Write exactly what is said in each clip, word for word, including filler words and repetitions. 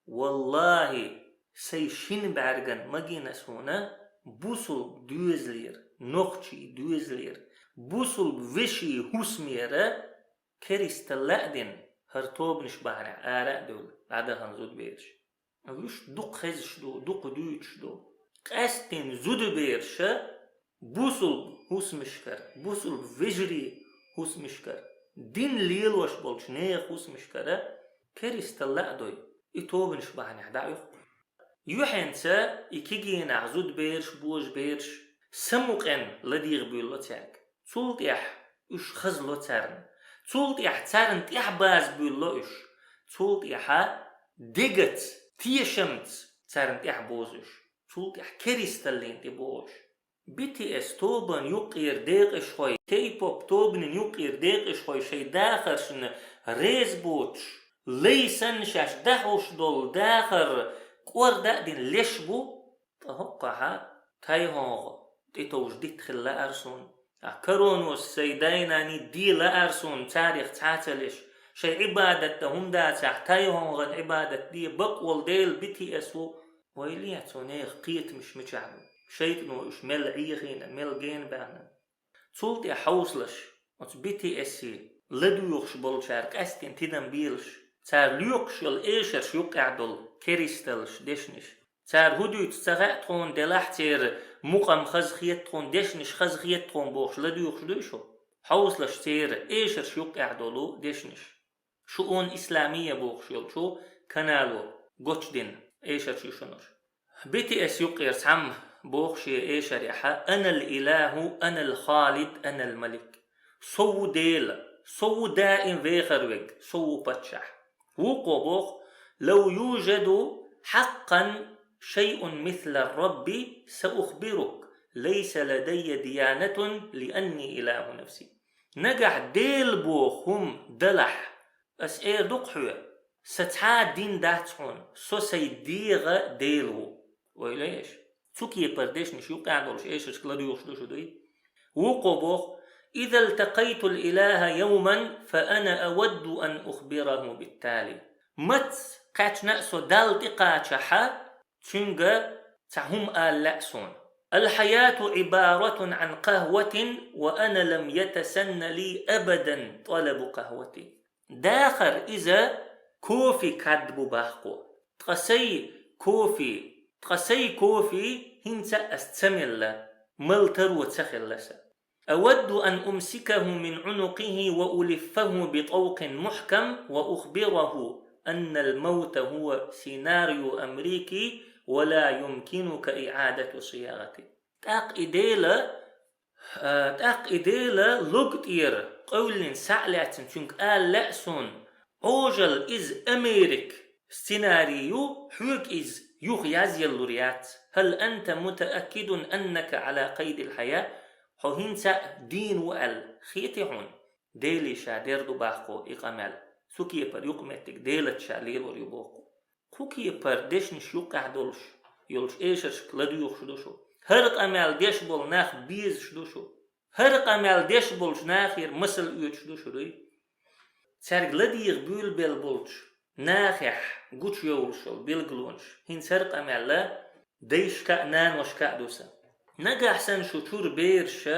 Валлахьи, сайн шин бӀаьрган магийна суна бусулба доьзалера, нохчий доьзалера, бусулба веший хӀусамера керистал лаьа дина, хӀара тобанаш бахьанехь ара а девлла, дӀадахана зудабераш. Уьш дукха хезаш ду, дукха дуьйцуш ду. Къаьсттина зудабераша бусулба хӀусамашкара, бусулба вежарий хӀусамашкара, дин лелош болчу нехан хӀусамашкара керистал лаьа дой, и тобанаш бахьанехь дӀа а оьккху. Юьхьанца и кегийнахь зудабераш, божабераш самукъана ладийгӀа буьйлало цаьрга. Цул тӀаьхьа уьш хазало царна. Цул тӀаьхьа царна тӀаьхьа база буьйлало уьш. Цул тӀаьхьа дегаца, тешамца царна тӀаьхьа бозу уьш. Цул тӀаьхьа керисталлина тӀе богӀуш. Би ти эс тобанан юккъера декъашхой, кей-поп тобанан юккъера декъашхой шайн дахаршна реза боцуш, лай санна шаьш дӀахьуш долу дахар кӀорда а дина леш бу, ткъа хӀокхахьа тайхьонга тӀетовжа дитта хила лаьара суна. Ахь коронош сайн дай-наний де лаьара суна, царах цхьа а ца леш. Шайн Ӏибадат дан хӀума дацахь, тайхьонган Ӏибадат де бакъволу Дела би ти эс ву. Вай ле, цу нехан кхетамаш мичахь ду? ШайтӀано уьш мел Ӏехийна, мел гена баьхна. Цул тӀаьхьа хьовсалаш, оцу би ти эс-и ладоьгӀуш болчара къаьсттина тидам белаш, цара лоькхуш йолу эшарш юккъехь долу керисталлаш, дешнаш. Цара хӀун дуьйцу ца хаьа тхуна, делахь церан мукъам хаза хета тхуна, дешнаш хаза хета тхуна бохуш ладоьгӀуш дуй шу? Хьовсалаш церан эшарш юккъехь долу дешнаш. Шуун Исламия бохуш йолчу канало гочдина эшарш ю шуна уьш. Би ти эс юккъера цхьамма боху шен эшарехьа: «Анал илаху, анал халид, анал малик». Со ву Дела, со ву даим вехар верг, со ву паччахь. Вукхо боху: «Лав южаду хьаккъан шайъун мисла Рабби, са ухбирук, лайса ладайя диянатун, лианни илаху нафси». Нагахь Дела боху хӀума далахь, ас эр ду-кх хьоьга, сан цхьа а дин дац хьуна, со сайн дегӀан Дела ву. Ойла еш. Цу кепара дешнаш юккъехь долуш эшаршка ладоьгӀуш ду шу дуй? Вукхо боху: «Иза лтакъайту лилаха йовман, фа ана авадду ан ухбираху биттали». Мац кхаьчна а со Далла тӀекхачахьа, цуьнга цхьа хӀума ала лаьа суна. «Алхьаяту Ӏибаратун Ӏан къахӀватин, ва ана лам ятасанна ли абадан тӀалабу къахӀвати». Дахар иза кофе кад бу боху. Ткъа сайн кофе, ткъа сайн кофе хӀинца а ас ца мелла, мала таро ца хилла сан. «Авадду ан умсикаху мин Ӏунукъихи ва улиффаху би тӀовкъин мухькам ва ухбираху аннал мавта хӀува синарию амрики ва ла юмкинука иӀадату сиягӀати». ТӀаккха и Дела, а, тӀаккха и Дела лог тӀера къевллина схьа а лаьцна цуьнга ала лаьа суна: «Ӏожалла иза Америка сценарий ю, хьоьга иза юха язъялур яц. Хьал анта мутааккидун аннака Ӏала къайдил хьая?» Хьо хӀинца а дийна ву аьлла хетий хьуна? Деле ша дер ду боху и къамел. Цу кепара юкъаметтиг Делаца ша лелор ю боху. Кху кепара дешнаш юккъехь долуш йолчу эшаршка ладоьгӀуш ду шу. ХӀара къамел деш болу нах безаш ду шу. ХӀара къамел деш болчу нахера масал оьцуш ду шу дуй? Цаьрга ладийгӀа буьйлабелла болчу нахехь гучуйовлуш йолу билгалонаш хӀинца хӀара къамел дайшка а, наношка а ду сан. Нагахь санна шу чуьра бераша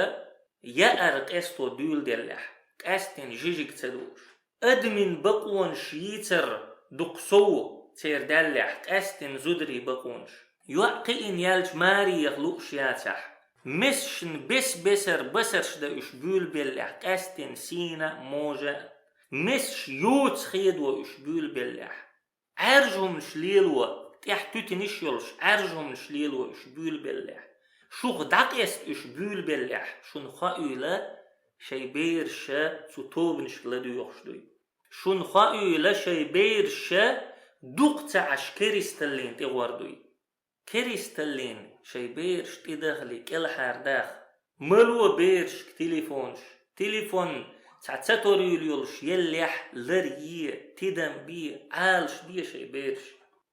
яар къесто дуьйладеллехь, къаьсттина жижиг ца дууш, адамийн бакъонаш йийцар дукха сов церан даьллехь, къаьсттина зударийн бакъонаш. ЙоӀ кхиъна яьлча маре яха лууш яцахь, месашна бес-бесара басарш дан уьш буьйлабеллехь, къаьсттина сийна а, можа а. Месаш йоца хедо уьш буьйлабеллехь. Ӏаьржа хӀуманаш лело, тӀехь туьтанаш йолуш, Ӏаьржа хӀуманаш лело уьш буьйлабеллехь. Шух дӀакъеста уьш буьйлабеллехь, шуна хоуьйла, шайн бераша цу тобанашка ладоьгӀуш дуй. Шуна хоуьйла, шайн бераша дукха ца Ӏаш керисталлина тӀегӀор дуй. Керисталлина шайн бераш тӀедахале кӀелхьардаха. Мало берашка телефонаш. Телефон цхьа ца торуьйла йолуш еллехь, лар е, тидам бе, Ӏалаш бе шайн бераш.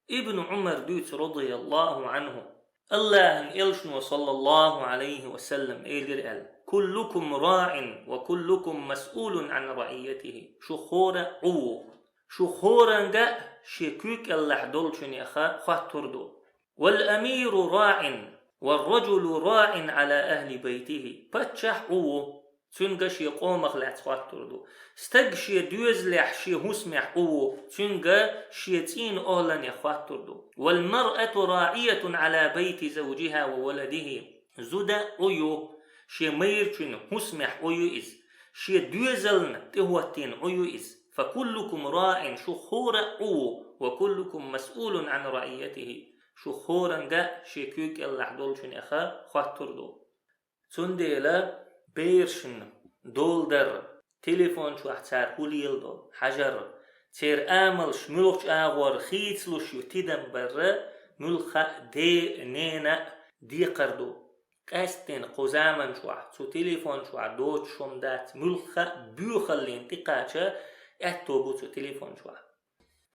Ибн Ӏумар дуьйцу, радияллаху Ӏанху, Аллахьан элчано, саллаллаху Ӏалайхи ва саллам, элира аьлла: «Куллукум раӀин ва куллукум масъулун Ӏан раӀийятихи». Шух хӀора а Ӏу ву. Шух хӀоранга а шен куьйга кӀелахь долчунеха хоттур ду. والأمير راع والرجل راع على أهل بيته. Паччахь Ӏу ву, цуьнга шен къомах лаьцна хоттур ду. Стаг шен доьзалехь, шен хӀусамехь Ӏу ву, цуьнга шен цӀийнан охӀланех хоттур ду. والمرأة راعية على بيت زوجها وولده. Зуда Ӏу ю, шен майрачун хӀусамехь Ӏу ю иза, шен доьзална тӀехӀоттийна Ӏу ю иза. فكلكم راع, шух хӀора а Ӏу ву, وكلكم مسؤول عن رعيته. Шух хӀоранга а шен куьйга кӀелахь долчунеха хоттур ду. Цундела берашна дола дар, телефон чохь цара хӀун леладо хьажар, церан амалш муьлхачу агӀор хийцалуш ю тидам бар, муьлхха а ден а, ненан а декхар ду. Къаьсттина кху заман чохь цу телефон чохь доцуш хӀума дац, муьлхха а боьхаллина тӀекхача аьтто бу цу телефон чохь.